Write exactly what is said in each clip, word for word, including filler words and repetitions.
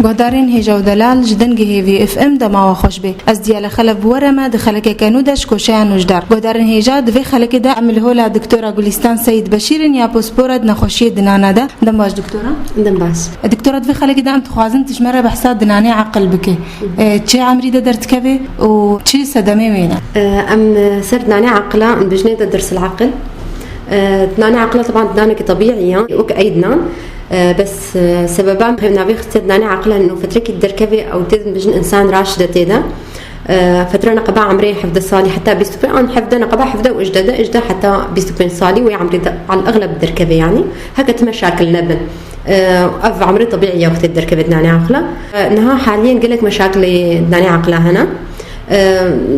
Guhdarên hêja û delal ji dengê hêvî F M dema we xweş bê. Ez Diyale Xelef bi we re me di xelekeke nû de ji koşeya nûjdar. Guhdarên hêja, di vê xelekê de em li hola Doktora Gulîstan Seyîd Beşîr in ya pospora di nexweşiyê dinana de. Dem baş doktora. Dem baş. Doktora, di vê xelekê de em dixwazin tu ji me re behsa dinanê aqil bike. E, çi emrî de derdikeve û çi sedemê wê ne? E, em, e, ser dinanê aqila, em dijnê de dersil aqil. E, dinanê aqila teban dinaneke tebîî ya, wek ey dinan. E, bes, e, sebeba em navê xiste dinanê aqila ino fetrekî derkeve ew tê dijin insan raş de tê de. E, fetra neqeba emrê hevdeh salî heta bîst û pênc, an hevdeh neqeba hevdeh û hevdeh, hevdeh heta bîst û pênc salî wê emrê de al egleb derkeve yanî. Heke ti meşakil nebin. Ev emrê tebîî ye wextê derkeve dinanê aqila. Niha haliyên gelek meşakilê dinanê aqila hene.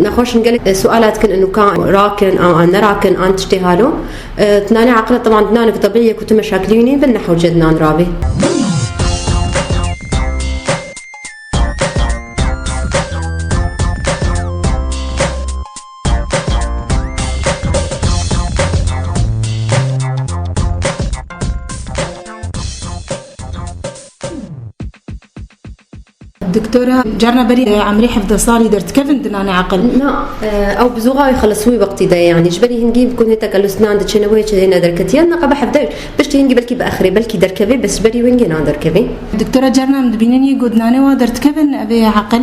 Nexweş in gelek suala dikin, inu ka rakin, an, an nerakin, an tiştê halo. Dinanê aqila teban dinanek tebîî ye ku tu meşakilî wî nîbin, ne hewce dinan rabî. Doktora, carna berî, e, emrê hevdeh salî derdikevin dinanê aqil? Na, e, ew bi zoxa wê xelis wî wextî de ye, yanî ji berî hingî bi ku hê tekelus nan diçine wê çi hêne derketiye, neqebe hevdeh, piştî hingî belkî bi exirê, belkî derkevê, bes ji berî wê hingê nan derkevê. Doktora, carna em dibînin yê ku dinanê wa derdikevin, ev ê aqil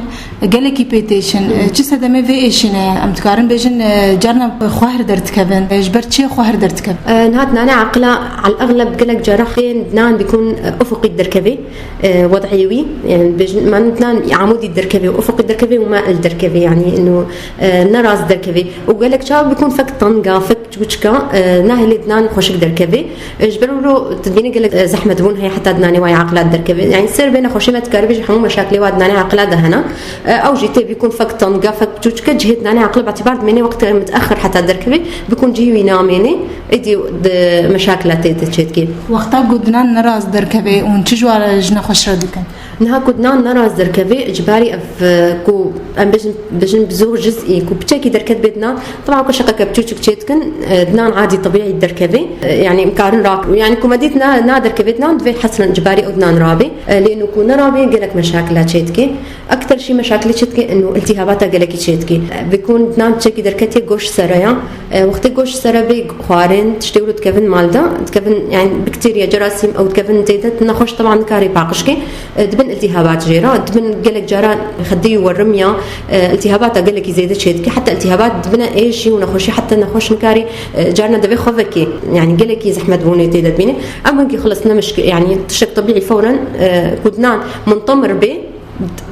gelekî pê têşin. E, çi sedemê vê êşîne ye? Em dikarin bêjin, e, carna xwehir derdikevin. E, ji ber çi xwehir derdikevin? E, niha dinanê aqila, al egleb gelek cara xên nan bikun, e, ufuqî derkevê, e, wed'ê wî. Yani bêjin, man nan amûdî derkevê, ufuqî derkevê û ma el derkevê. Yani inu, e, ne rast derkevê. Û gelek çawa bikun fek tenga, fek çûçika, e, nahêlê dinan xweşik derkevê. E, ji ber wilo tu dibînî gelek, e, zehmet bûn heye heta dinanê wa ya aqila derkeve. Yani ser vê nexweşê me dikarî bêjî hemû meşakilê wa dinanê aqila de hene. E, ew jî tê bikun fek tenga, fek çûçike cihê dinanê aqila, bi îtibar dimêne wextê miteexir heta derkeve, bikun cihê wî namêne, êdî di meşakila tê de çêdikê. Wexta ku dinan neraz derkeve, hûn çi ji wa re ji nexweş re dikin? Niha ku dinan neraz derkeve, ji barî ev, e, ku em bêjin, bêjin bi zû cizî, ku piçekî derket bê dinan, teban ku şeqeke piçûçik çê dikin, e, dinan adî tebîî derkeve. E, yani em karin rak-, yani ku me dît na, na derkeve dinan, divê hesren ji barî ew dinan rabê. E, lê ino ku nerabê gelek meşakila çê dike. Ekter şî meşakilê çê dike, ino iltîhabata gelekî çê dike. E, bikun dinan piçekî derketiye goş sere ya. E, wextê goş sere bê xwarin, tiştê wilo dikevin mal de, dikevin, yani bakterya, cerasîm, ew dikevin tê de, nexweş teban nikare paqij ke, e, dibin iltîhabat jê re, dibin gelek cara xedî û werim ya, e, iltîhabata gelekî zêde çê dike, heta iltîhabat dibine êşî û nexweşî, heta nexweş nikare, e, carna divê xwe vekê, yani gelekî zehmet bûnê tê de dibîne. Em wekî xilas ne mişkil, yani tiştek tebîî fewren, e, ku dinan muntemir bê,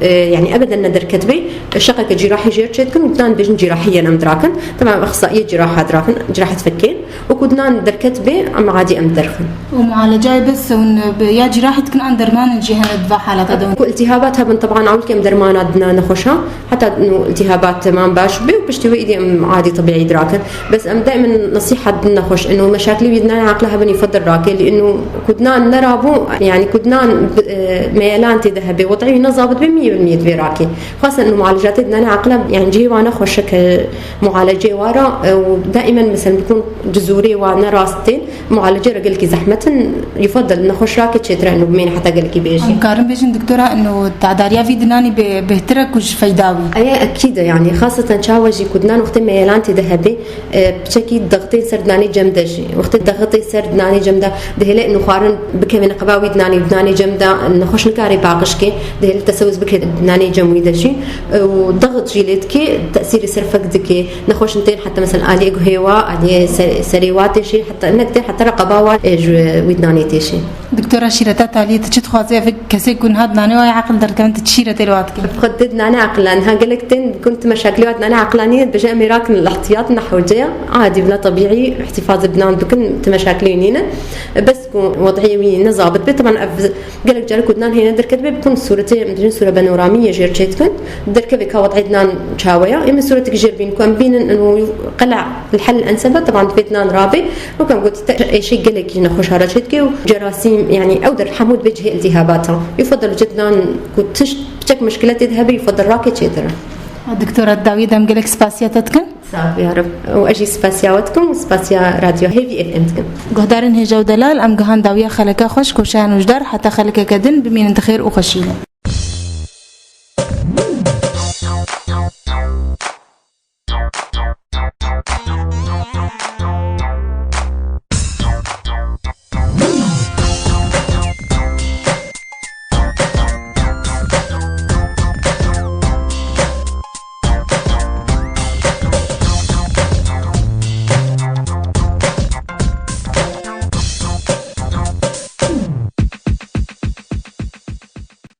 e, yani ebeden ne derket bê, şeqeke cîrahî jêr çê dikin û dinan bêjin cîrahî yên em dirakin. Teban exsaiyê cîraha dirakin, cîrahet fekên. Û ku dinan derket bê, em adî em derxin. Û mualecayê bes hûn bi ya cîrahî dikin an dermanin jî hene di va halata de hûn? Ku iltîhabat hebin, teban ewil ke em dermana dina nexweşa, heta nu iltîhabat temam baş bê û piştî wê îdî em adî tebîî dirakin. Bes em daimen nesîhat din nexweş, ino meşakilî wî dinan aqila hebin yufedil rake, lê ino ku dinan nerabû, yani ku dinan, e, meyelan tê de hebe, wed'ê wî nezabit bê, miyê bin miyê divê rake. Xwesen ino mualecatê dinanê aqila, yani cihê wa nexweşe ke mualecê wa re, e, û daimen mesela bikun cizûrê wa ne rast tên, mualecê re gelkî zehmet in, yufedil nexweş rake çêtir e, ino bimêne heta gelkî bêjî. Em karin bêjin doktora, ino tedariya vî dinanî bê-, bêhtir e ku ji feyda wî? Eye ekîd e, yani xaseten çawa jî ku dinan wextê meyelan tê de hebe, e, piçekî dextên ser dinanê cem de jî. Wextê dextê ser dinanê cem de dihêle ino xwarin bikeve neqeba wî dinanê, dinanê cem de nexweş nikare paqij ke, dihêle tesewuz bike dinanê cem wî de jî. E, û dext jî lê dike, tesîrê ser fek dike, nexweş in tên heta mesela aliyê guhê wa, aliyê ser-, serê wa têşê, heta nek tên heta reqeba wa, e, ji wî dinanê têşê. Doktora, şîreta taliyê, tu çi dixwazî? Ev kesê ku niha dinanê wa ya aqil derdikevin, tu çi şîretê li wa dikî? Xwedê dinanê aqila, niha gelek tên ku tu meşakilê wa dinanê aqila nîne, dibêje em ê rakin li ihtiyat, ne hewce ye. Adî bila tebîî îhtîfazê bi nan bikin, tu meşakilê wî nîne. Bes ku wed'ê wî ne zabit bê, teban ev gelek caran ku dinan hêne derket bê, bikun sûretê, em dibêjin sûre panoramî yê jêr çê dikin. Derkevê ka wed'ê dinan çawe ye. Ê min sûretek jêr bîn ku em bînin û qela li hel ensebe, teban divê dinan rabê. Wek em gotî te êşê gelekî nexweşa re çê dike û cerasîm, yani ew der hemû dibê cihê iltîhabata. Yufedil cih dinan ku tişt piçek mişkiletê de hebe, yufedil rake çêtir e. Doktora, di dawiyê de em gelek spasiya te dikin. Sax bî ya Reb. Û ez jî spasiya we dikim û spasiya Radyo Hêvî F M dikim. Guhdarên hêja û delal, em gihan dawiya xeleka xweş, koşeya nûjdar, heta xelekeke din, bimînin di xêr û xweşî de.